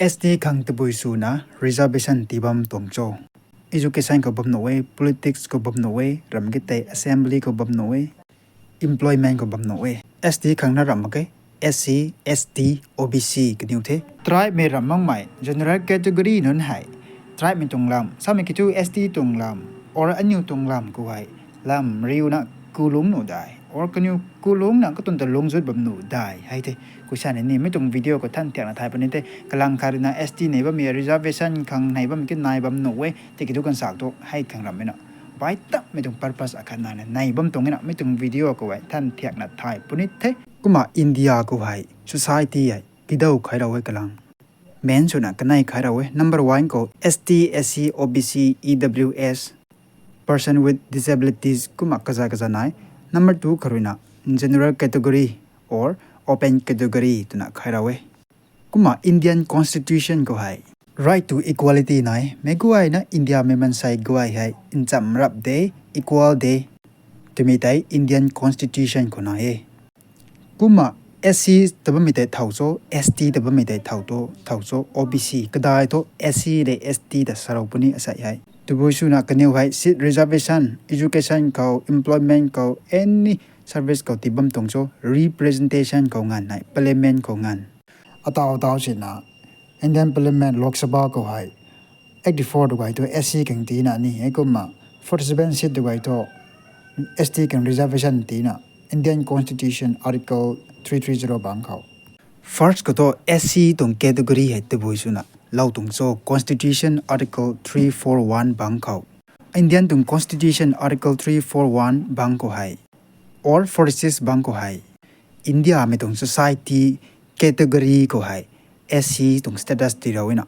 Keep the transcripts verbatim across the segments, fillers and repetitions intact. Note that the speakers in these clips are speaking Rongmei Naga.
S T khang tabui swna reservation tii bam tuang cho? Education khou bam nuh e, politics khou bam nuh e, ram ki tei assembly khou bam nuh e, employment khou bam nuh e. S T khang na ram mak e, S C, S T, O B C kaniw the. Tribe mei ram makmei, general category nunc hei, tribe mei tuang lam, samei kiu S T tuang lam, or aniu tuang lam khou hei, lam riuna kulungc nuh dai, or kaniw kulungcna katuang ta lungc zut bam nuh dai hei the. Kusa ni ni, mi tuang video khou than thiakna thay puni the, kalang khat ruina S T nei bammei reservation khang nei bammei ki nai bam nuh e, tiki thu kansak thu hei khang ram e na. Bai tap mi tuang purpose akhat nai na, nai bam tuang e na, mi tuang video khou hei than thiakna thay puni the. Kumna India khou hei, society hei, kidaw khai rau e kalang. Main swna kanei khai rau e. Number one khou S T, S C, O B C, E W S, person with disabilities, kumna kaza kaza nai. Number two khou ruina general category or open category twna khai rau e. Kumna Indian Constitution khou hei right to equality nai. Mei guayna India mei mansei guay hei ncham rap de, equal de twmei tei Indian Constitution khou nai e. Kumna S C ta bammei tei thow cho, S T ta bammei tei thow cho, thow cho, O B C kadai thu S C le S T ta sa rau puni asei hei. Tabui swna kaniw hei seat reservation, education khou, employment khou, any service khou tii bam tuang cho, representation khou nganv hei, parliament khou nganv. Ataw ataw sina, Indian Parliament, Lok Sabha khou hei, eighty-four tu gay thu S C khang tiina ni, hei kumna forty-seven seat tu gay thu S T khang reservation tiina, Indian Constitution Article three three zero bang khou. First khou thu S C tuang category hei tabui swna lou tuang cho, Constitution Article three four one bang khou. Indian tuang Constitution Article three four one bang khou hei, or forty-six bang khou hei, India mei tuang society category khou hei S C tuang status tii rau e na.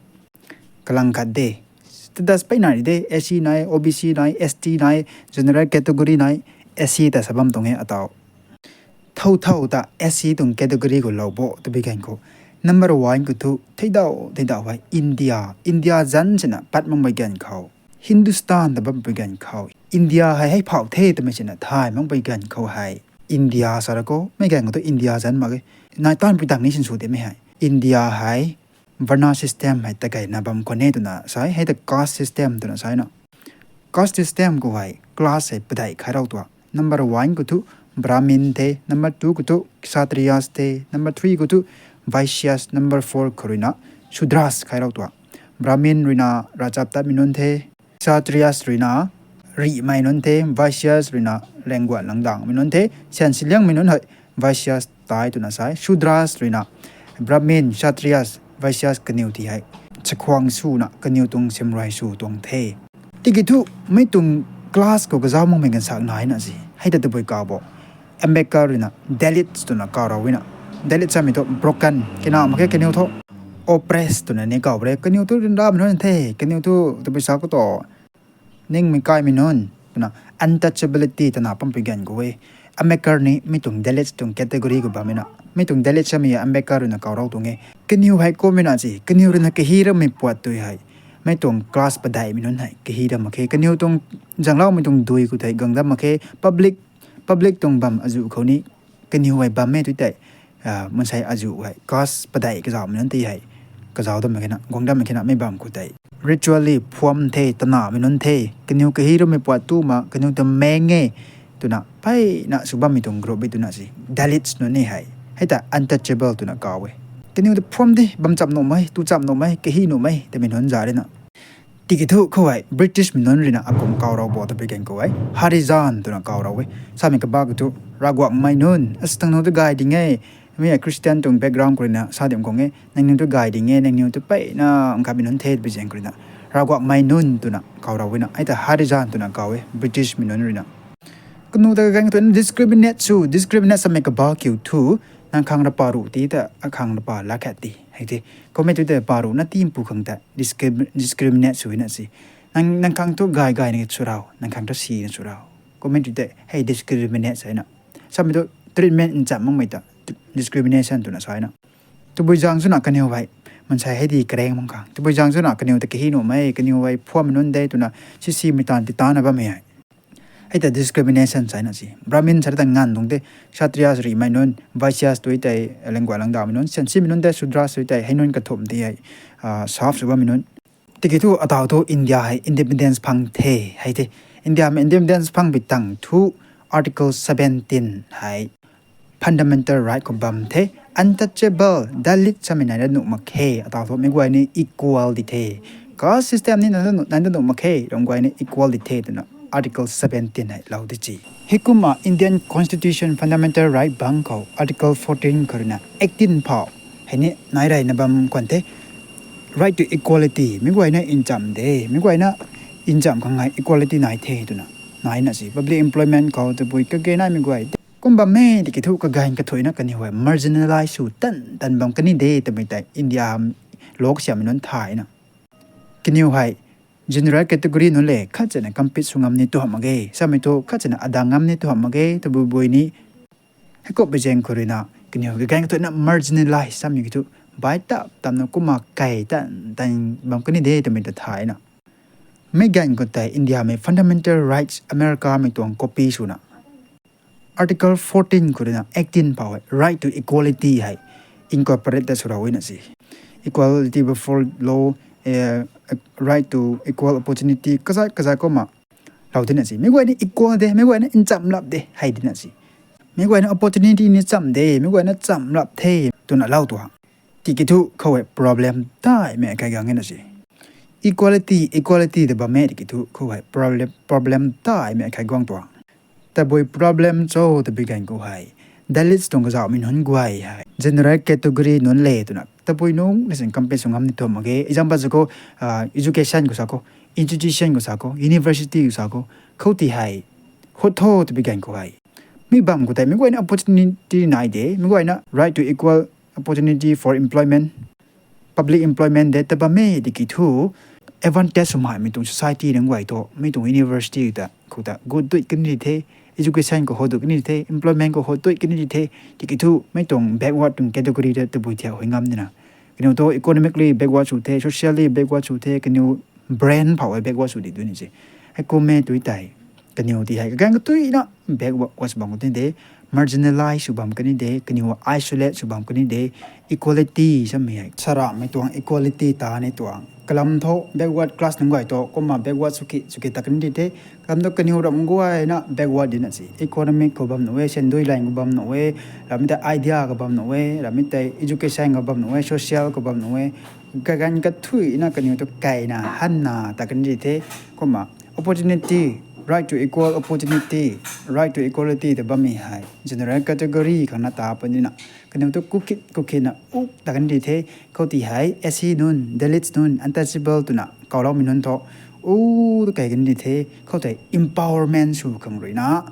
Kalang khat de, status peyna ri de, S C nai, O B C nai, S T nai, general category nai, S C ta sa bam tuang e ataw. Thow thow ta S C tuang category khou lou bo twbi ganv khou, number one khou thu theidau theidau hei India, India zanc sina pat makmei ganv khou, Hindustan ta bampui ganv khou, India hei hei phau the twmei sina thay makpui ganv khou hei, India sa ra khou mei ganv khou thu India zanc mak e. Nai tanpui tang ni sinsw timei hei, India hei Varna system hei ta gayna bam khwan e twna sa e, hei ta caste system twna sa e na. Caste system khou hei class hei padeih khai rau tuang. Number one khou thu Brahmin the, number two khou thu Kshatriyas the, number three khou thu Vaishyas, number four khou ruina Shudras khai rau tuang. Brahmin ruina ravchaptatmei nunc the, Kshatriyas ruina rihmei nunc the, Vaishyas ruina langguan langdangmei nunc the, syan siliangmei nunc hei Vaishyas tei twna sa e. Shudras ruina Brahmin, Kshatriyas, Vaishyas kaniw ti hei chakhwang swna kaniw tuang simrui sw tuang the. Tiki thu mei tuang class khou kazauh makmei ganvsak naina si hei ta tabui kaw bo. Ambedkar ruina Dalits twna kaw rau e na. Dalits samei thu broken, kina mak khe kaniw thu oppressed twna ni kaw re. Kaniw thu ryanramei nunc the, kaniw thu tabui sa khou tu ningmei kaimei nunc twna untouchability twna pampui ganv khou e. Ambedkar ni mei tuang Dalits tuang category khou bammei na. Mei tuang Dalits samei Ambedkar ruina kaw rau tuang e. Kaniw hei kummei na si, kaniw ruina kahi ramei puat tui hei, mei tuang class padeihmei nunc hei kahi dam mak khe. Kaniw tuang zangloumei tuang dui khou tei gang dam mak khe. Public, public tuang bam azuh khou ni kaniw hei bammei tui tei, mansei azuh hei caste padeih kazauhmei nunc ti hei kazauh dam mak khe na, guang dam mak khe na, mei bam khou tei ritually phuam the, tanahmei nunc the, kaniw kahi ramei puat tu ma, kaniw ta meng e twna mpeyna sw bammei tuang group e twna si Dalits nunc ni hei, hei ta untouchable twna kaw e. Kaniw ta phuam de, bam cham nuhmei, tu cham nuhmei, kahi nuhmei twmei nunc za rina. Tiki thu khou hei Britishmei nunc ruina akum kaw rau bo tabui ganv khou hei Harijan twna kaw rau e. Samei kabak thu Ravguangmei nunc, as tangnu tu gay ding e, mi hei Christian tuang background khou ruina sa dim khang e, nangniw tu gay ding e, nangniw tu mpeyna nkhamei nunc the twbi zaeng khou ruina Ravguangmei nunc twna kaw rau e na, hei ta Harijan twna kaw e Britishmei nunc ruina. Kanu ta kaganv tu discriminate sw, discriminate samei kabak kiu thu, nang khang rapa ruh ti ta akhang rapa lakhat ti hei the. Kummei tu tei pa ruhna tiimpu khang ta discrimi-, discriminate sw na si. Nang, nang khang tu gay gayna sw rau, nang khang tu sina sw rau. Kummei tu tei hei discriminate sa na. Samei tu treatment ncham makmei ta discrimination twna sa na. Tabui zaeng swna kaniw hei mansei hei di kareng mak khang, tabui zaeng swna kaniw ta kahi nuhmei, kaniw hei phuammei nunc de twna sisimei taanv ti tana bammei hei. Hei ta discrimination china si. Brahmin sa ta ngan tuang the, Kshatriya sw rimei nunc, Vaishya tui tei lengguay langdamei nunc, sensimei nunc tei Shudra sw tei hei nunc kathumh ti hei, ah, serve sw bammei nunc. Tiki thu ataw thu India hei independence phang the, hei the. India mei independence phang bi tang thu Article seventeen hei fundamental right khou bam the, untouchable, Dalit samei nai da nuh mak khe, ataw thu mei guay ni equal di the. Caste system ni nai da nuh, nai da nuh mak khe, ram guay ni equal di the twna Article seventeen hei lou di chi. Heikumna Indian Constitution fundamental right bang khou Article fourteen khou ruina eighteen phau hei ni nai reyna bam khwan the. Right to equality, mei guayna ncham de, mei guayna ncham khang hei equality nai the twna naina si. Public employment khou tabui kage naimei guay kum bam e tiki thu kaganv kathuina kaniw hei marginalize sw tan tan bam kani de twmei tei India law kasiammei nunc thayna. Kaniw hei general category nunc le khat chana compete sw ngam ni tu hamh mak ge, samei thu khat chana adang ngam ni tu hamh mak ge, tabui bui ni. Heikumhmei zaeng khou ruina kaniw kaganv kathuina marginalize samei ki thu bai tap tamna kumna kai tan tan bam kani de twmei ta thayna. Mei ganv khou tei India mei fundamental rights America mei tuang copy swna Article fourteen khou ruina eighteen phau hei right to equality hei incorporate ta sw rau na si. Equality before law, eh, right to equal opportunity kazat kazat kumna lou tina si. Mei guayna equal de, mei guayna nchamlap de hei tina si. Mei guayna opportunity ni cham de, mei guayna chamlap the twna lou tuang. Tiki thu khou hei problem taimei kai gang na si. Equality, equality ta bam e tiki thu khou hei problem, problem taimei kai guang tuang. Tabui problem cho tabui ganv khou hei Dalits tuang kazauhmei nunc guay hei general category nunc le twna tabui nunc na sin compete sw ngam ni tu hamh mak ge. Example sa khou, ah, education khou sa khou, institution khou sa khou, university khou sa khou, khou ti hei hut tho tabui ganv khou hei mei bam khou tei mei guayna opportunity nai de, mei guayna right to equal opportunity for employment, public employment de ta bam e tiki thu advantage swmei mei tuang society nunc guay thu mei tuang university ta khou ta gut duit kani di the, education khou hut duit kani di the, employment khou hut duit kani di the, tiki thu mei tuang backward tuang category ta tabui thiak hui ngam dina. Kaniw thu economically backward sw the, socially backward sw the, kaniw brain phau hei backward sw di du ni se. Heikum e tui tei kaniw ti hei kaganv kathuina backward sw bam kani de, marginalize sw bam kani de, kaniw isolate sw bam kani de, equality samei hei saramei tuang equality ta ni tuang. Kalam thu backward class nunc guay thu kumna backward sw ki sw ki ta kani di the. Kalam thu kaniw ram guayna backward dina si. Economic khou bam nuh e, sendui line khou bam nuh e, ramei tei idea khou bam nuh e, ramei tei education khou bam nuh e, social khou bam nuh e, kaganv kathuina kaniw thu kaina hanna ta kani di the. Kumna opportunity, right to equal opportunity, right to equality ta bammei hei general category khangna ta panina kaniw thu kukit kukitna uk ta kani di the. Khou ti hei S C nunc, Dalits nunc, untouchable twna kawloumei nunc thu u tu kai kani di the. Khou tei empowerment sw khang ruina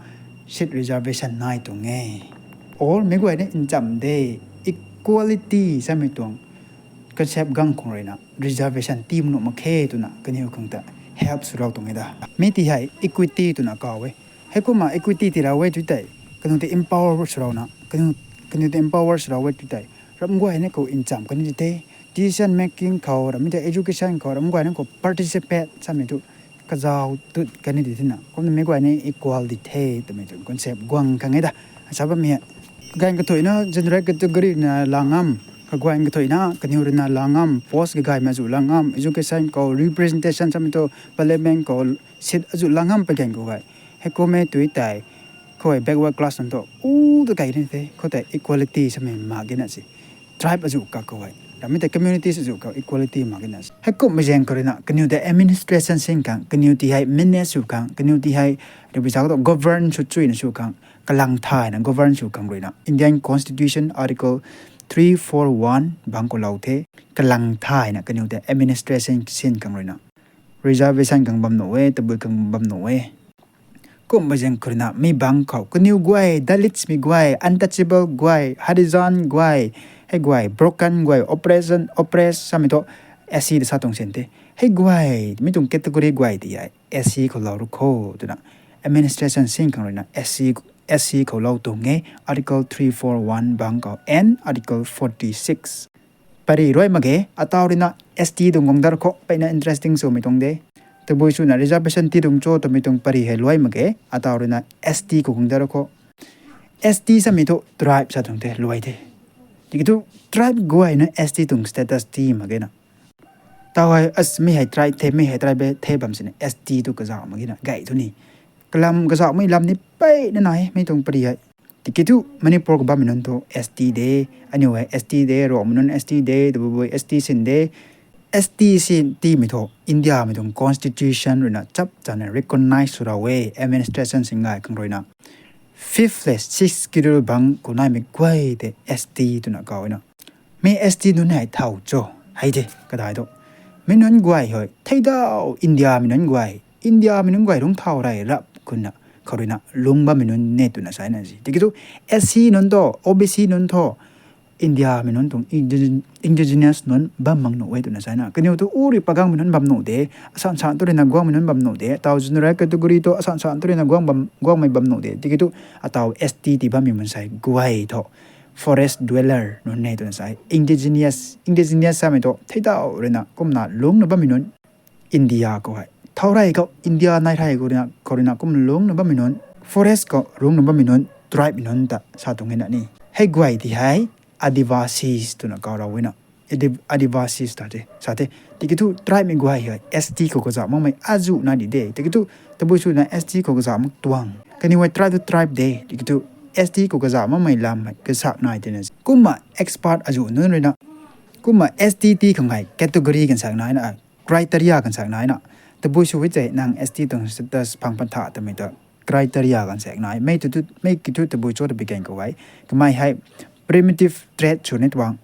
seat reservation nai tuang e. Or mei guayna nchamh de, equality samei tuang concept gang khang ruina reservation tii nuh mak khe twna kaniw khang ta help sw rau tuang e da. Mi ti hei equity twna kaw e. Heikumna equity ti rau e tu tei kaniw tei empower sw rauna, kaniw, kaniw tei empower sw rau e tu tei ram guayna khou nchamh kani di the. Decision making khou, ramei tei education khou ram guayna khou participate samei thu kazauh tut kani di thena. Kumna mei guayna equal di the twmei tuang concept guang khang e da. Sa bammei hei kaganv kathuina general category na la ngam, kaganv kathuina kaniw ruina la ngam, post kagaymei azuh la ngam, education khou representation samei thu parliament khou seat azuh la ngam pui ganv khou hei. Heikum e tu tei khou hei backward class nunc thu u tu kai ni the, khou tei equality samei mak gena si. Tribe azuh kak khou hei, ramei tei communities azuh kak equality mak gena si. Heikumhmei zaeng khou ruina kaniw tei administration sin khang, kaniw ti hei manage sw khang, kaniw ti hei tabui sa khou thu govern sw chuina sw khang, kalang thayna govern sw khang ruina Indian Constitution Article three four one bang khou lou the. Kalang thayna kaniw tei administration sin khang ruina reservation khang bam nuh e, tabui khang bam nuh e. Kumhmei zaeng khou ruina mi bang khou kaniw guay, Dalits mei guay, untouchable guay, Harijan guay, hei guay broken guay, oppression, oppress samei thu S C ta sa tuang sin the. Hei guay mi tuang category guay ti hei S C khou lou ru kho twna administration sin khang ruina S C, S C khou lou tuang e, Article three four one bang khou and Article forty six. Pari rui mak ge, ataw ruina S T tuang guang dar khou peyna interesting swmei tuang de. Tabui swna reservation ti tuang cho twmei tuang pary hei luai mak ge, ataw ruina S T khou kung da ro khou. S T samei thu tribe sa tuang the, luai the. Tiki thu tribe guayna S T tuang status ti mak ge na. Taw hei, as mi hei tribe the, mi hei tribe the bam sini S T tu kazauh mak ge na, gay thu ni. Kalam kazauhmei lam ni peyna nai, mi tuang pary hei. Tiki thu Manipur khou bammei nunc thu S T de, aniu hei S T de, Rongmei nunc S T de, Tabui S T sin de, S T sin timei thu India mei tuang constitution ruina chap chana recognize sw ra e, administration sin gay khang ruina. Fifth le sixth schedule bang khou naimei guay tei S T twna kau na. Mi S T nunc hei thau cho, hei de, kadai tu. Mi nunc guay hei, theidau India mei nunc guay, India mei nunc guay lungc thau rey rap khunna, khou ruina lungc bammei nunc ne twna sa na si. Tiki thu S C nunc thu, O B C nunc thu, India mei nunc tuang indi-, indigenous nunc bam mak nuh e twna sa na. Kaniw thu uri pagangmei nunc bam nuh de, asan san tu ruina guangmei nunc bam nuh de, ataw general category tu asan san tu ruina guang bam, guangmei bam nuh de. Tiki thu ataw S T ti bammei mansei guay thu forest dweller nunc ne twna sa. Indigenous, indigenous samei thu theidau ruina kumna lungcna bammei nunc India khou hei. Thau rey khou India nai rey khou ruina, khou ruina kum lungcna bammei nunc. Forest khou lungcna bammei nunc, tribe mei nunc ta sa tuang e na ni. Hei guay ti hei Adivasis twna kau ra e na. Adi-, Adivasis ta te, sa te. Tiki thu tribe mei guay hei S T khou kazauh makmei azuh nai di de. Tiki thu tabui swna S T khou kazauh mak tuang. Kaniw hei tribe tu tribe de. Tiki thu S T khou kazauh makmei lam hei kasak nai tina. Kumna expert azuh nunc ruina. Kumna S T ti khang hei category kan sak nai na, criteria kan sak nai na. Tabui sw e tei nang S T tuang status phang pan tha twmei ta criteria kan sak nai. Mei tu tu, mei ki thu tabui cho ta bi gan khou hei. Kamei hei primitive trait sw ni tuang.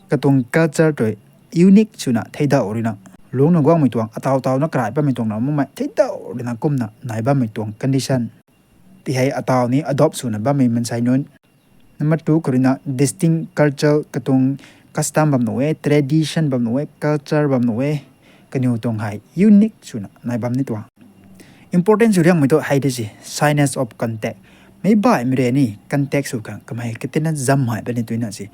Katuang culture tu unique swna theidau ruina. Lungcna guangmei tuang, ataw taw na karai bammei tuang na makmei theidau ruina kumna nai bammei tuang condition. Ti hei ataw ni adopt swna bammei mansei nunc. Number two, khou ruina distinct culture katuang custom bam nuh e, tradition bam nuh e, culture bam nuh e, kaniw tuang hei unique swna nai bam ni tuang. Important sw riangmei tu hei de si, shyness of contact. Meic baihmei rui ni contact sw khang kamei katina zam hei bam ni twna si.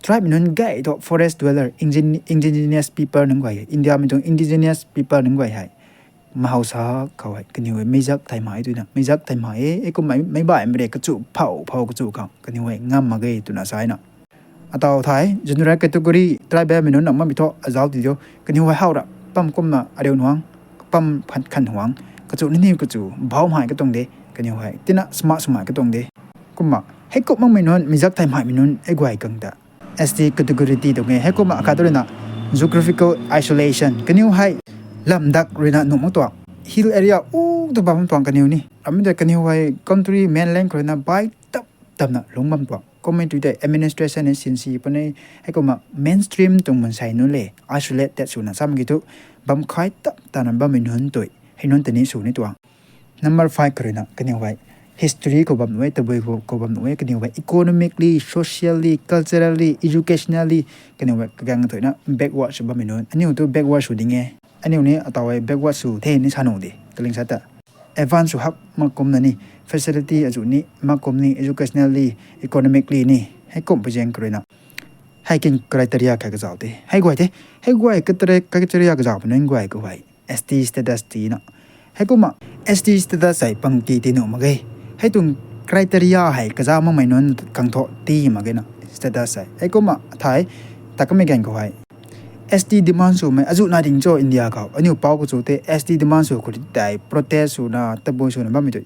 Tribe mei nunc gay thu forest dweller, ingen-, indigenous people nunc guay, India mei tuang indigenous people nunc guay hei. Mahau sa khou hei, kaniw hei meizak thei mai twna, meizak thei mai e, e kum mei, meic baihmei rui kachu phou, phou kachu khang, kaniw hei ngam mak ge twna sa na. Ataw thei, general category, tribe mei nunc na makmei thu, azauc ti diu, kaniw hei how ra, pam kumna ariu nuang, pam khan, khan huang, kachu nini kachu, bau mai katuang de, kaniw hei, tina sma sma katuang de. Kumna, hei kum makmei nunc, meizak thei maimei nunc, e guay khang ta. S T category ti tuang e, heikumna akhat ruina geographical isolation. Kaniw hei lamdak ruina nuh mak tuang. Hill area u tu bam tuang kaniw ni. Amei ta kaniw hei country mainland khou ruina bai tap tapna lungc bam tuang. Kummei tu tei administration ni sinsi puni, heikumna mainstream tuang mansei nunc le isolate tat swna sam ki thu bam khai tap tana bammei nunc tui. Hei nunc tei ni sw ni tuang. Number five khou ruina kaniw hei history khou bam nuh e, tabui khou, khou bam nuh e, kaniw hei economically, socially, culturally, educationally, kaniw hei kagang thuina backward sw bammei nunc. Aniu tu backward sw ding e. Aniu ni ataw hei backward sw the ni sa nuh de. Kaling sa ta advance sw hak mak kumna ni, facility azuh ni mak kum ni, educationally, economically ni, heikum pui zaeng khou ruina. Hei king criteria khat kazauh the. Hei guay the. Hei guay katre-, criteria kazauh puni guay khou hei S T status tina. Heikumna S T status hei pang ti ti nuh mak ge. Hei tuang criteria hei kazauh makmei nunc khang thu ti mak ge na status hei. Heikumna thei, ta kamei gan khou hei S T demand swmei azuh na ding cho India khou. Aniu pau kachu tei S T demand sw khou tei protest swna, tabui swna bammei tu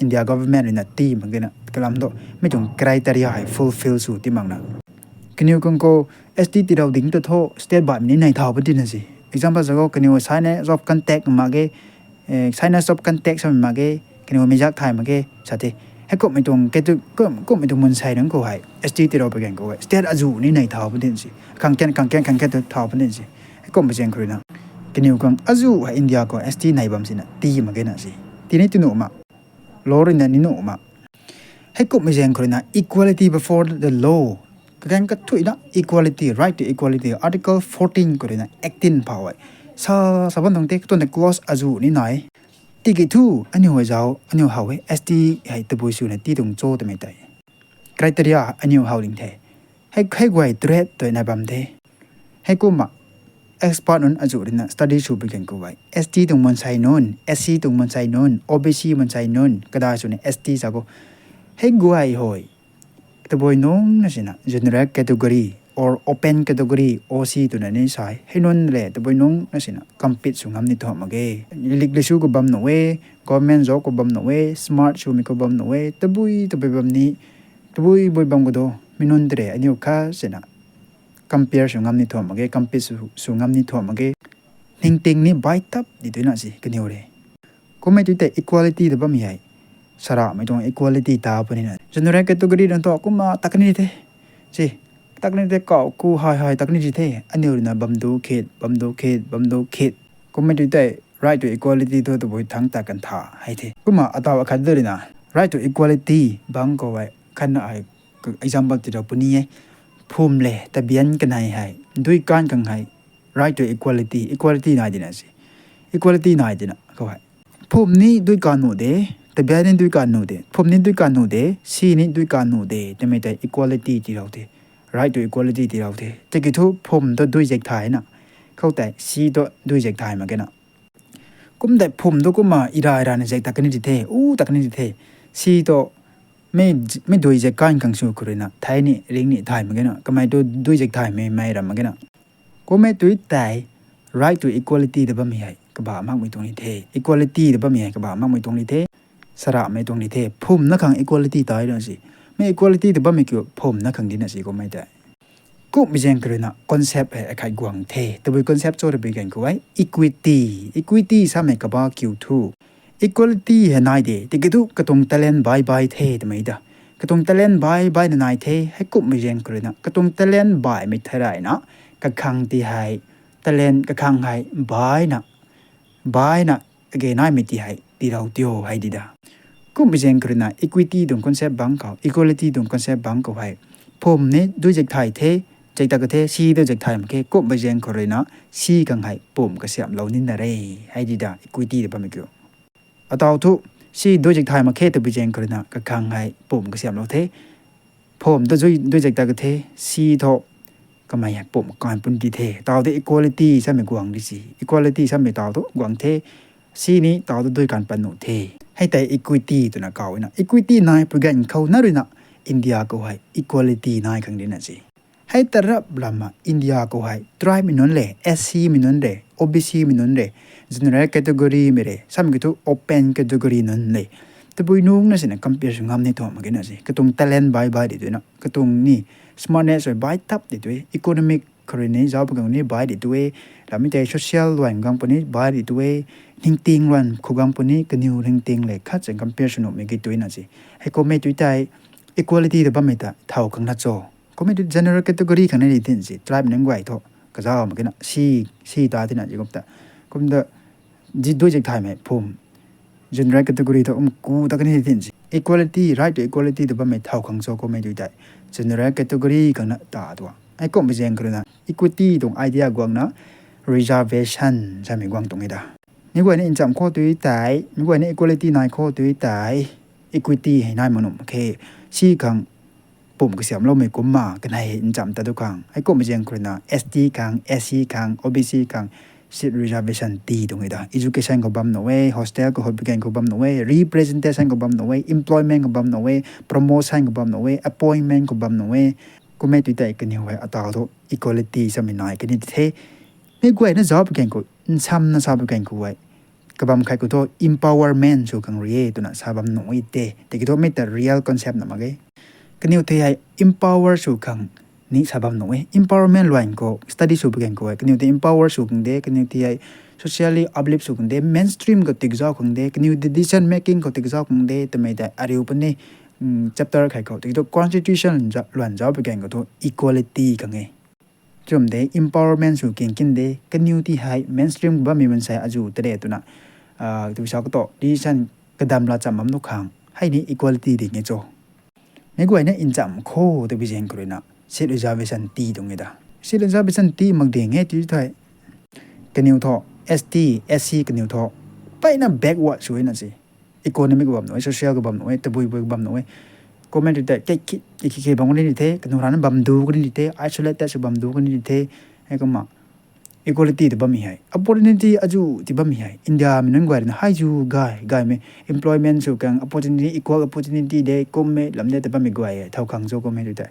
India government ruina ti mak ge na, kalam tu, mi tuang criteria hei fulfill sw ti mak na. Kaniw khang khou S T tirou ding ta thu, state baihmei ni nai thau puni na si. Example sa khou, kaniw shyness of contact mak ge, eh, shyness of contact samei mak ge, kaniw meizak thei mak ge, sa the. Heikumhmei tuang, kei tu, kum, kumhmei tuang mansei nunc khou hei, S T tirou pui gan khou hei, state azuh ni nai thau puni si. Khang ken, khang ken, khang ken tu thau puni si. Heikum pui zaeng khou ruina. Kaniw khang azuh hei India khou S T nai bam sina, ti mak ge na si. Ti ni ti nuh mak. Law ruina ni nuh mak. Heikumhmei zaeng khou ruina equality before the law. Kagang kathuina equality, right to equality, Article fourteen khou ruina eighteen phau hei. Sa, sa bam tuang the, katuang the clause azuh ni nai. Tiki thu, aniu hei zauc, aniu how e, S T hei tabui swna ti tuang cho twmei tei. Criteria aniu how ding the. Hei, hei guay threat tui nai bam the. Heikumna expert nunc azuh ruina study sw pui gan khou hei, S T tuang mansei nunc, S C tuang mansei nunc, O B C mansei nunc, kadai swna S T sa khou, hei guay hoi, tabui nungc na sina general category or open category, O C twna ni sai, hei nunc le tabui nungc na sina compete sw ngam ni thuam mak ge. Lik lisu khou bam nuh e, government job khou bam nuh e, smart swmei khou bam nuh e, tabui tabui bam ni, tabui bui bam khou do, mi nunc tei re aniu kha sina compare sw ngam ni thuam mak ge, compete sw, sw ngam ni thuam mak ge. Ningting ni bai tap di tuina si kaniw re. Kummei tu tei equality ta bammei hei, saramei tuang equality ta punina. General category nunc thu kumna tak ni the. Si, tak ni the kau ku hai hai tak ni the. Aniu ruina bam du khit, bam du khit, bam du khit. Kummei tu tei right to equality thu tabui thangc ta kan tha hei the. Kumna ataw akhat du ruina right to equality bang khou hei, khatna hei, example ti rau puni e. Phum le tabian kanei hei, dui kan khang hei, right to equality, equality nai dina si. Equality nai dina khou hei, phum ni dui kan nuh de, tabian ni dui kan nuh de, phum ni dui kan nuh de, si ni dui kan nuh de, twmei tei equality ti rau the. Right to equality ti rau the. Tiki thu phum tu dui zek thay na, khou tei si tu dui zek thay mak ge na. Kum tei phum tu kumna ira ira ni zek tak ni di the, u tak ni di the. Si tu mei, mei dui zek kan khang sw khou ruina thei ni ring ni thay mak ge na, kamei tu dui zek thaymei mei ram mak ge na. Kummei tu tei right to equality ta bammei hei kaba makmei tuang ni the, equality ta bammei hei kaba makmei tuang ni the, saramei tuang ni the. Phumna khang equality tai ra si, mei equality ta bammei kiu phumna khang dina si kummei tei. Kummei zaeng khou ruina concept hei akhat guang the. Tabui concept cho twpui gan khou hei equity. Equity samei kaba kiu thu, equality hei nai de, tiki thu katuang talent bai bai the twmei ta. Katuang talent bai bai na nai the, heikumhmei zaeng khou ruina katuang talent baimei thei rayna, kakhang ti hei talent kakhang hei baina, baina age naimei ti hei tirou tio hei di da. Kummei zaeng khou ruina equity tuang concept bang khou, equality tuang concept bang khou hei, phum ni dui zek thay the, zek ta ka the, si tu zek thay mak khe, kummei zaeng khou ruina si khang hei pum kasiamhlou nina re, hei di da equity ta bammei kiu. Ataw thu, si dui zek thay mak khe twpui zaeng khou ruina kakhang hei pum kasiamhlou the. Phum tu dui zek ta ka the, si thu kamei hei pum kan pun di the. Taw tei equality samei guang di si. Equality samei taw thu guang the, si ni taw tu dui kan pan nuh the. Hei tei equity twna kawna. Equity nai pui gan khou na ruina India khou hei equality nai khang dina si. Hei tarap lama India khou hei tribe mei nunc le, S C mei nunc le, O B C mei nunc le, general category mei le, samei kiu thu open category nunc le, tabui nungc na sina compare sw ngam ni thuam mak ge na si. Katuang talent bai bai di tuina, katuang ni smartness bai tap di tu e, economic khou rui ni zauc pui gan ni bai di tu e, ramei tei social luan gang puni bai di tu e, ningting luan khou gang puni kaniw ningting le khat se compare sw nuhmei ki tuina si. Heikummei tu tei equality ta bammei ta thau khang na cho. Kummei tu general category khang ni di tin si, tribe nunc guay thu kazauh mak kena si, si ta tina si kum ta. Kum ta, zi dui zek thaymei phum, general category thu um ku ta kani di tin si. Equality, right to equality ta bammei thau khang cho kummei tu tei general category khang na ta tua. Heikumhmei zaeng khou ruina equity tuang idea guangna reservation samei guang tuang e da. Mi guayna ncham khou tu tei, mi guayna equality nai khou tu tei, equity hei nai mak nuh mak khe, si khang pum kasiamhloumei kumna kanei ncham ta tu khang. Heikumhmei zaeng khou ruina S T khang, S C khang, O B C khang seat reservation ti tuang e da. Education khou bam nuh e, hostel khou, hospital khou bam nuh e, representation khou bam nuh e, employment khou bam nuh e, promotion khou bam nuh e, appointment khou bam nuh e. Kummei tu tei kaniw hei ataw thu equality samei nai kani di the. Mi guayna zauc pui gan khou, nsamna sa pui gan khou hei, kabam khat khou thu empowerment sw khang rui e twna sa bam nuh e te. Tiki thu mei ta real concept na mak ge. Kaniw tei hei empower sw khang ni sa bam nuh e. Empowerment luan khou study sw pui gan khou hei, kaniw tei empower sw khang de, kaniw tei hei socially uplift sw khang de, mainstream khou tikzauc khang de, kaniw decision making khou tikzauc khang de twmei tei ariu puni, chapter khat khou. Tiki thu constitution luan zauc pui gan khou thu equality khang e. Chum de empowerment sw king kin de, kaniw tei hei mainstream khou bammei mansei azuh ta de twna, tw sa khou thu decision kadam la cham bam nuh khang hei ni equality ding e cho. Mi guayna ncham khou twpui zaeng khou ruina seat reservation ti tuang e da. Seat reservation ti mak ding e tu thei, kaniw thu, S T, S C kaniw thu mpeyna backward sw na si. Economic khou bam nuh e, social khou bam nuh e, tabui bui khou bam nuh e. Kummei tu tei khe khe bam kani di the, kaniw rana bam du kani di the, isolated sw bam du kani di the. Heikumna Equality ta bammei hei, opportunity azu ti bammei hei, India mei nunc guay rui na hei zu gay gaymei employment sw khang opportunity, equal opportunity de kummei lam de ta bammei guay e, thow khang cho kummei tu tei.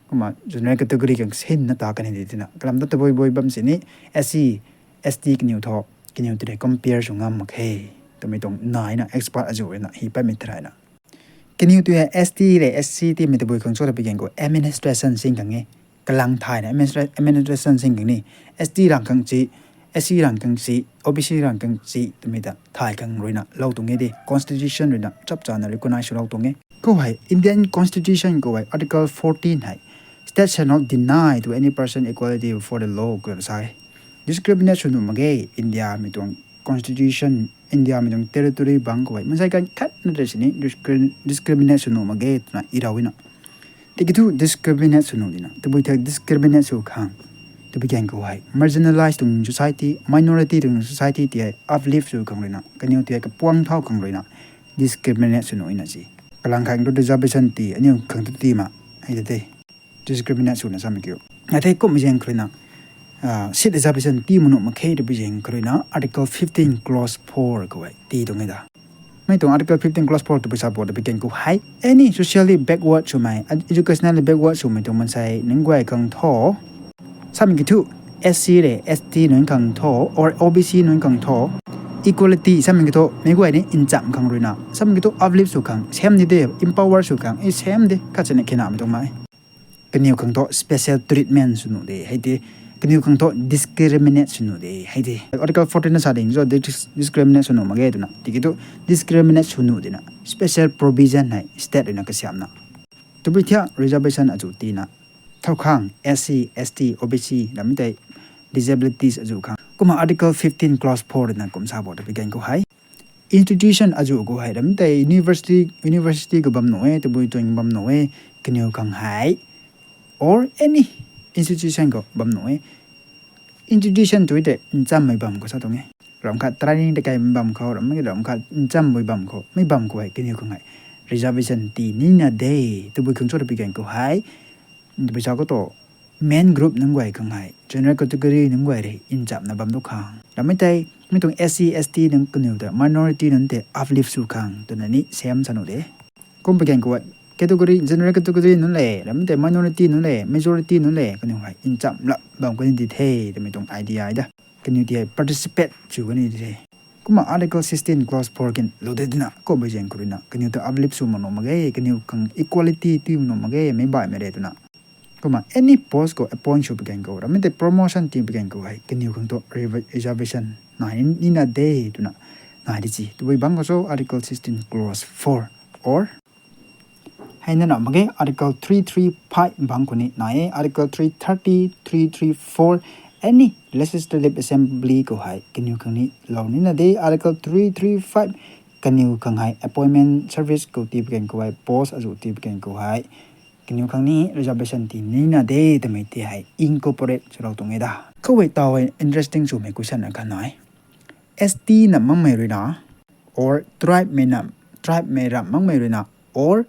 Kumna general category khang sinna ta kan e de twna kalam ta tabui bui bam sini, S C, S T kaniw thu, kaniw tei compare sw ngam mak khe twmei tuang naina expert azu rui na hi patmei tharai na. Kaniw tu hei S T le S C timei tabui khang cho ta pi gan khou administration sing khang e. Kalang thayna administra-, administration sing khang ni. S T rang khang si, S C rang khang si, O B C rang khang si twmei ta thay khang rui na lou tuang e de. Constitution rui na chap chana recognize sw lou tuang e. Khou hei Indian Constitution khou hei Article fourteen hei, "State shall not deny to any person equality before the law," kho sa e. Discriminate sw nuh mak ge, India mei tuang Constitution, India mei tuang territory bang khou hei mansei kan khat na tei sini discri-, discriminate sw nuh mak ge twna i rau na. Tiki thu discriminate sw nuh dina, tabui thak discriminate sw khang, tabui gan khou hei marginalized tuang society, minority tuang society ti hei uplift sw khang rui na, kaniw ti hei kapuang thau khang rui na, discriminate sw nuh na si. Kalang khang tu reservation ti, aniu khang tu ti ma, hei de te. Discriminate swna samei kiu. Atei kum zaeng kha rui na, ah, seat reservation ti mu nuh mak khe tabui zaeng kha rui na Article fifteen clause four khou hei ti tuang e da. Mei tuang Article fifteen clause four tabui sa bo tabui gan khou hei, any socially backward swmei, ed-, educationally backward swmei tuang mansei nunc guay khang thu, samei ki thu, S C le S T nunc khang thu, or O B C nunc khang thu, equality samei ki thu, mei guay ni ncham khang rui na, samei ki thu uplift sw khang, same di de, empower sw khang, e same de, khat sini khenamei tuang mei. Kaniw khang thu special treatment sw nuh de, hei de. Kaniw khang thu discriminate sw nuh de, hei de. Article fourteen na sa ding cho, dis-, discriminate sw nuh mak ge twna. Tiki thu discriminate sw nuh dina, special provision hei state rui na kasiamna. Tabui thak reservation azu tina, thow khang S C, S T, O B C, ramei tei disabilities azu khang. Kumna Article fifteen clause four rui na kum sa bo tabui gan khou hei. Institution azu khou hei, ramei tei university, university khou bam nuh e, tabui tuang bam nuh e, kaniw khang hei, or any institution khou bam nuh e. Institution tu tei nchammei bam khou sa tuang e. Ram khat training ta kaimei bam khou, ramei ram khat nchammei bam khou, mei bam khou hei, kaniw khang hei reservation ti nina de, tabui khang cho tabui gan khou hei. Tabui sa khou tu, main group nunc guay khang hei, general category nunc guay rui nchamna bam tu khang. Ramei tei, mei tuang S C, S T nunc kaniw tei, minority nunc tei uplift sw khang twna ni same sa nuh de. Kum pi gan khou hei, category, general category nunc le, ramei tei minority nunc le, majority nunc le, kaniw hei nchamlap bam kani di the, twmei tuang idea da. Kaniw ti hei participate sw kani di the. Kumna Article sixteen clause four kin lou de dina, kum zaeng kha rui na, kaniw ta uplift sw ma nuh mak ge, kaniw khang equality ti ma nuh mak ge, mei baihmei re twna. Kumna any post khou appoint sw pi gan khou, ramei tei promotion ti pi gan khou hei, kaniw khang thu rev-, reservation nai nina de twna nai di si. Tabui bang khou cho Article sixteen clause four or hei na na mak ge, Article three three five bang khou ni nai e, Article three thirty, three three four, any legislative assembly khou hei, kaniw khang ni lou nina de, Article three three five, kaniw khang hei appointment service khou ti pi gan khou hei, post azu ti pi gan khou hei, kaniw khang ni reservation ti nina de, twmei ti hei incorporate sw lou tuang e da. Khou hei taw hei interesting swmei question akhat nai. S T na makmei rui na, or tribe mei na, tribe mei ram makmei rui na, or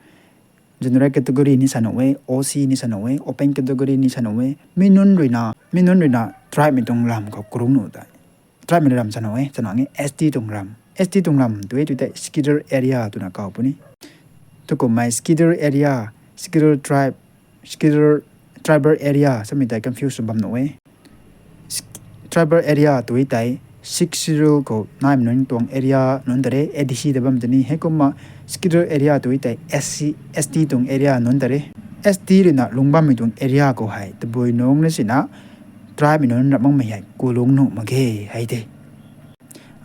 general category ni sa nuh e, O C ni sa nuh e, open category ni sa nuh e, mei nunc rui na, mei nunc rui na, tribe mei tuang ram khou kalung nuh tei. Tribe mei ram sa nuh e, sa nuh e, S T tuang ram. S T tuang ram tu e tu tei schedule area twna kaw puni. Tu kummei schedule area, schedule tribe, schedule tribal area, samei tei confuse bam nuh e. Sch-, tribal area tu tei six schedule khou naimei nunc tuang area nunc ta re, A D C ta bam tei ni, heikumna schedule area tu tei S C, S T tuang area nunc ta re. S T rui na lungc bammei tuang area khou hei, tabui nungc na sina, tribe mei nunc ram makmei hei, kalung nuh mak ge, hei de.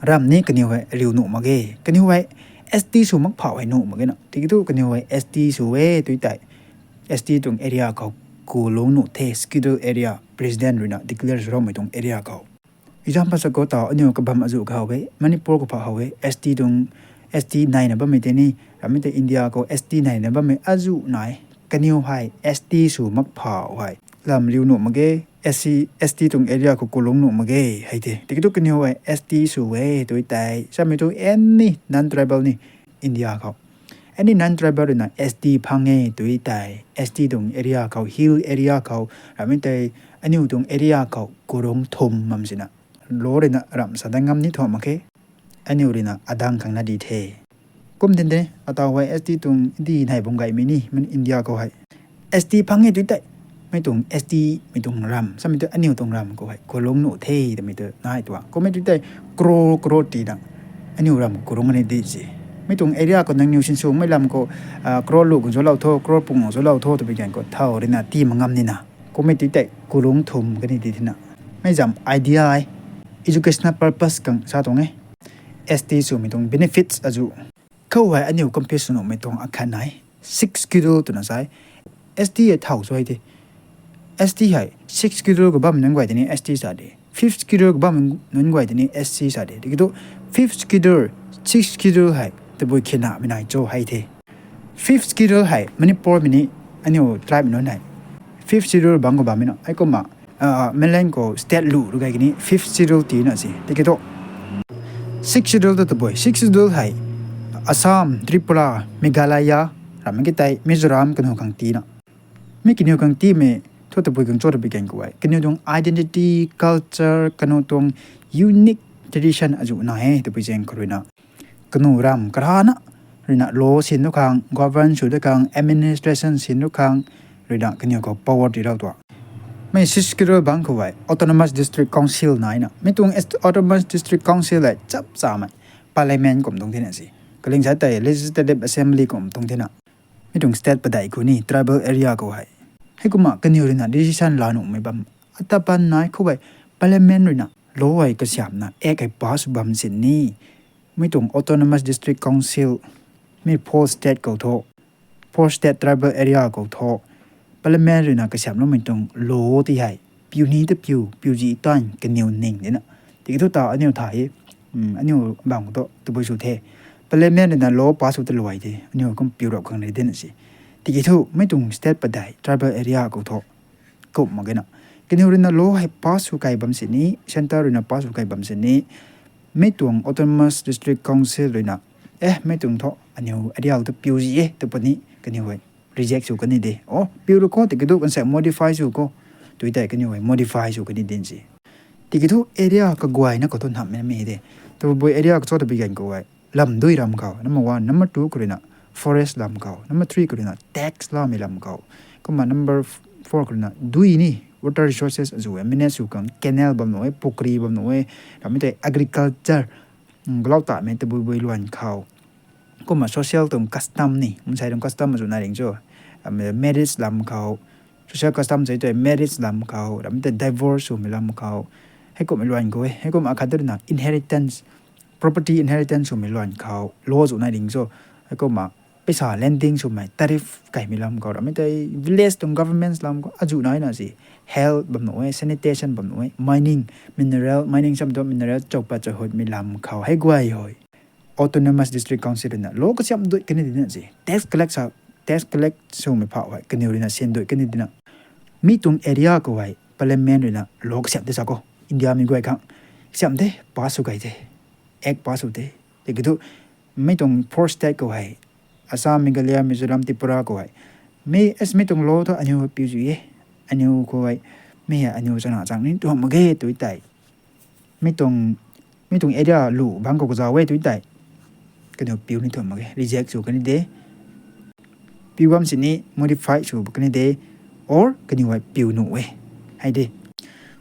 Ram ni kaniw hei, riu nuh mak ge. Kaniw hei, S T sw mak phau hei nuh mak ge na. Tiki thu kaniw hei, S T sw e tu tei, S T tuang area khou, kalung nuh the, schedule area, president rui na declare sw raumei tuang area khou. Example sa khou taw, aniu kabam azu khou e, Manipur khou pha how e, S T tuang, S T naina bammei tei ni, ramei tei India khou S T naina bammei azu nai, kaniw hei S T sw mak phau hei, lam riu nuh mak ge, S C, S T tuang area khou kalung nuh mak ge, hei de. Tiki thu kaniw hei S T sw e, tu tei, samei tu any non-tribal ni India khou. Any non-tribal rui na S T phang e, tu tei, S T tuang area khou, hill area khou, ramei tei, Aniu tuang area khou kurung thum bam sina, law ruina ramh sa dat ngam ni thu mak khe. Aniu ruina adang khang na di the. Kum tin de, ataw hei S T tuang di nai bam gaymei ni, man India khou hei. S T phang e tu tei, mei tuang S T, mei tuang ram, samei tu aniu tuang ram khou hei, kurung nuh the, twmei tu nai tua. Kummei tu tei, crore, crore tina, aniu ram khou kurung ni di si. Mei tuang area khou nangniw sinswmei lam khou, ah, crore lu khou zolou tho, crore pung khou zolou tho, twpui gan khou, thau ruina ti ma ngam nina. Kummei tu tei, kurung thum kani di thina. Mei zam idea e, educational purpose khang sa tuang e. S T swmei tuang benefits azu. Khou hei aniu confuse nuhmei tuang akhat nai. Sixth schedule twna sai. S T hei thau sw hei the. S T hei sixth schedule khou bammei nunc guay tini S T sa de. Fifth schedule khou bammei nunc guay tini S C sa de. Tiki thu fifth schedule, sixth schedule hei tabui khinamei nai cho hei the. Fifth schedule hei Manipurmei ni, aniu tribemei nunc hei fifth schedule bang khou bammei na. Heikumna, ah, mainland khou state lu ru gay kani fifth schedule tina si. Tiki thu sixth schedule ta tabui. Sixth schedule hei Assam, Tripura, Meghalaya, rammei ki tei Mizoram kaniw khang tina. Mi kaniw khang timei thu tabui khang cho twpui gan khou hei, kaniw tuang identity, culture, kaniw tuang unique tradition azu nai e twpui zaeng khou ruina. Kaniw ram karana ruina law sin nu khang, govern sw da khang, administration sin nu khang, ruina kaniw khou power tirau tua. Mei sixth schedule bang khou hei Autonomous District Council naina. Mi tuang est-, Autonomous District Council hei chap chamei Parliament kum tuang thina si. Kaling sa tei Legislative Assembly kum tuang thina. Mi tuang state padeih khou ni tribal area khou hei. Heikumna kaniw ruina decision la nuhmei bam. Ata pan nai khou hei Parliament ruina law hei kasiamna, act hei pass sw bam sini. Mi tuang Autonomous District Council, mi four state khou tho, four state tribal area khou tho, Parliament ruina kasiamloumei tuang law ti hei piu ni ta piu, piu zi tan kaniw ning dina. Tiki thu ta aniu thay, aniu bang khou thu tabui sw the. Parliament ruina law pass sw ta luai the, aniu kum piu rap khang ni dina si. Tiki thu mi tuang state padeih tribal area khou tho, kum mak ge na. Kaniw ruina law hei pass sw kai bam sini, centre ruina pass sw kai bam sini. Mi tuang Autonomous District Council ruina, eh, mi tuang thu aniu area khou thu piu zi e tw puni kaniw hei reject sw kani de. O, piu ru khou tiki thu kan sa modify sw khou, tu tei kaniw hei modify sw kani din si. Tiki thu area kaguayna khou thu nhammei mi de. Tabui area khou cho twpui gan khou hei, lam dui ram khou, number one, number two khou ruina forest lam khou, number three khou ruina tax lamei lam khou. Kumna number four khou ruina dui ni water resources azu e, manage sw khang canal bam nuh e, pukri bam nuh e, rammei tei agriculture, galau tamei tabui bui luan khou. Kumna social tuang custom ni, mansei tuang custom azu nai ring cho, marriage lam khou, social custom sei tu marriage lam khou, rammei tei divorce swmei lam khou. Heikumhmei luan khou e, heikumna akhat ruina inheritance, property inheritance swmei luan khou law zu nai ring cho. Heikumna paisa lending swmei tariff kaimei lam khou, rammei tei village tuang governments lam khou azu naina si. Health bam nuh e, sanitation bam nuh e, mining, mineral, mining sam tu mineral chaupat chauhutmei lam khou hei guay hei Autonomous District Council ruina law kasiam dui kani dina si. Tax collect sa, tax collect swmei phau hei kaniw ruina sin dui kani dina. Mi tuang area khou hei Parliament ruina law kasiam de sa khou, India mi guay khang kasiam de, pass sw kai de, act pass sw de. Tiki thu mi tuang four state khou hei Assam, Meghalaya, Mizoram, Tripura khou hei, mi, es, mi tuang law thu aniu piu zi e, aniu khou hei, mi hei aniu chana chang ni tu mak ge tu tei, mi tuang, mi tuang area lu bang khou kazau e tu tei, kaniw piu ni thu mak ge, reject sw kani de. Piu bam sini modify sw kani de, or kaniw hei piu nuh e, hei de.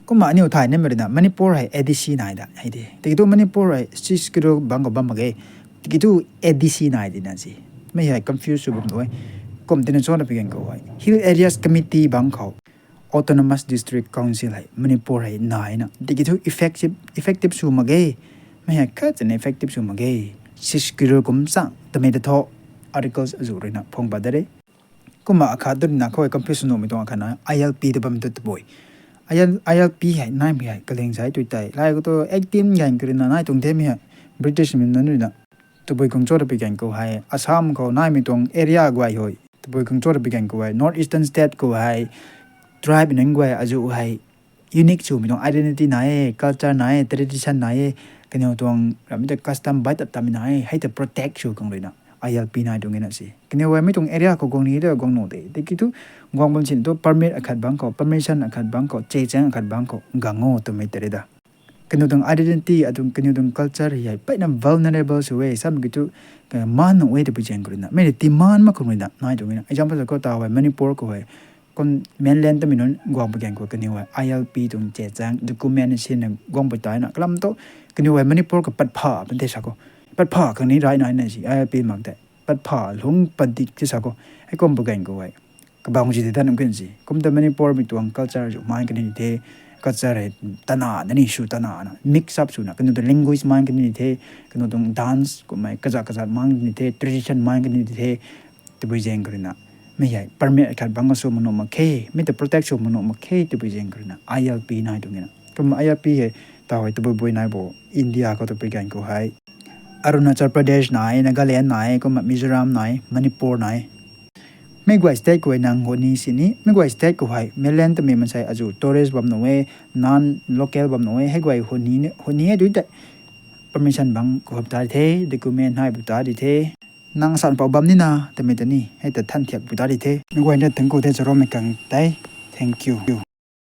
Kumna aniu thay nimei ruina Manipur hei A D C nai da hei de. Tiki thu Manipur hei sixth schedule bang khou bam mak ge. Tiki thu A D C nai dina si. Mi hei confuse sw bam nuh e. Kum tina cho twpui gan khou hei Hill Areas Committee bang khou Autonomous District Council hei Manipur hei naina. Tiki thu effective, effective sw mak ge. Mi hei khat chana effective sw mak ge. Sixth schedule kum chang tamei ta thu articles azu ruina phong pat da re. Kumna akhat ruina khou hei confuse nuhmei tuang akhat na I L P ta bam tu tabui. I L, I L P hei naimei hei kaling sai tu tei, lai khou thu eighteen gan khou ruina nai tuang the mi hei, British mi nunc ruina. Tabui khang cho twpui gan khou hei Assam khou naimei tuang area guay hei, tabui khang cho twpui gan khou hei North Eastern State khou hei tribe nunc guay azu hei unique swmei tuang identity nai e, culture nai e, tradition nai e, kaniw tuang rammei tei custom bai tat tamei nai e, hei ta protect sw khang ruina I L P nai tuang e na si. Kaniw hei mi tuang area khou guang ni de guang nuh de. Tiki thu guang bam sin tu permit akhat bang khou, permission akhat bang khou, chezaeng akhat bang khou guang o twmei tei re da. Kaniw tuang identity, atuang kaniw tuang culture hei mpeyna vulnerable sw e, samei ki thu, eh, maan nuh e twpui zaeng khou ruina. Mi le tii maan mak khang ruina nai tuang e na. Example khou ta hei Manipur khou hei, kum mainland tamei nunc guang pui gaeng khou kaniw hei I L P tuang chezaeng document sinna guang pui tei na. Kalam tu kaniw hei Manipur khou patpha pan the sa khou. Patpha khang ni rai nai na si, I L P mak tei. Patpha lungc padik the sa khou. Hei kum pui gaeng khou hei kabang si de ta nunc kan si. Kum ta Manipur mei tuang culture zu maan kan ni the, culture hei tana na ni sw tana na, mix up swna, kaniw tuang language maan kan ni the, kaniw tuang dance kummei kazat kazat maan kan ni the, tradition maan kan ni the, twpui zaeng khou ruina. Mi hei permit akhat bang khou sw mak nuh mak khe, mi ta protect sw mak nuh mak khe twpui zaeng khou ruina I L P nai tuang e na. Kum I L P hei, ta hei tabui bui nai bo, India khou twpui gaeng khou hei Arunachal Pradesh nai, Nagaland nai, kumna Mizoram nai, Manipur nai. Mi guay state khou hei nang huni sini, mi guay state khou hei mainland tamei mansei azu tourist bam nuh e, non-local bam nuh e, hei guay huni, huni e tu tei permission bang khou ta di the, document nai bu ta di the. Nang san pou bam nina twmei ta ni hei ta than thiak bu ta di the. Mi guay na thank you the, charommei khang tei thank you.